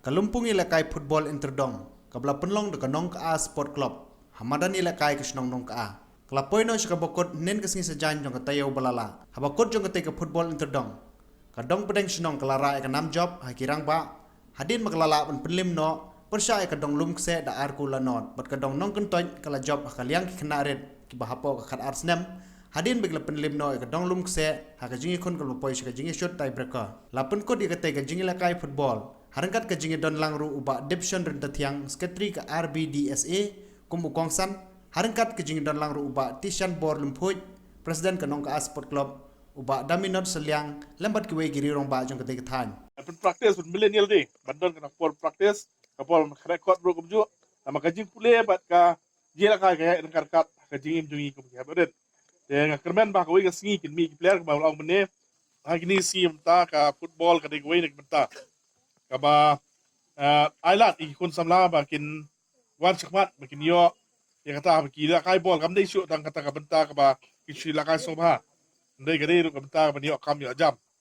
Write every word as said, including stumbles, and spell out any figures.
Ka Lympung Ïalehkai Football Inter Dong, kaba la pynlong da ka Nongkha Sport Club, ha madan ïalehkai ka shnong Nongkha, ka la poi noh sha kaba kut hynnin ka sngi Saitjaiñ jong ka taïew ba la lah, haba kut jong katei ka football inter dong, ka dong pdeng shnong ka la rah ïa ka nam jop ha ki rangbah, hadien ba ka la lah ban pynliem noh pyrshah ïa ka dong Lumkseh da ar kul la nod, bad ka dong Nongkyntoit ka la jop ha ka liang ki khynnah rit kiba hapoh ka khatar snem, hadien ba ki la pynliem noh ïa ka dong Lumkseh ha ka jingïakhun kaba poi sha ka jingïashut tiebreaker. La pynkut ïa katei ka jingïalehkai football ha ryngkat ka jingïadonlang ruh u Bah Dipson Ryntathiang, Secretary ka R B D S A, kum u kongsan, ha ryngkat ka jingïadonlang ruh u Bah Tishan Bor Lymphuid, President ka Nongkha Sport Club, u Bah Daminot Sylliang, lem bad kiwei ki riew rangbah jong katei ka thaiñ. Pyn practice, pyn mlien ïa lade ban don kane ka por practice, ka por ban khreh kot ruh kumjuh. Namar ka jingpule bad ka jingïalehkai ka ïaid ryngkat ryngkat ha ka jingim jong ngi kum ki hep rit. Te nga kyrmen ba ha kawei ka sngi kin mih ki player kumba la ong mynne. Ha kine ki sngi mynta ka football ka dei kawei na ki bynta kaba, eh, ai lad ïa ki khun samla ba kin wan shakhmat ba kin ïoh ïa kata ba ki lehkai bol, kam dei shuh tang kata ka bynta kaba ki shu lehkai sngewbha. Hynrei ka dei ruh ka bynta kaba ïoh kam ïoh jam.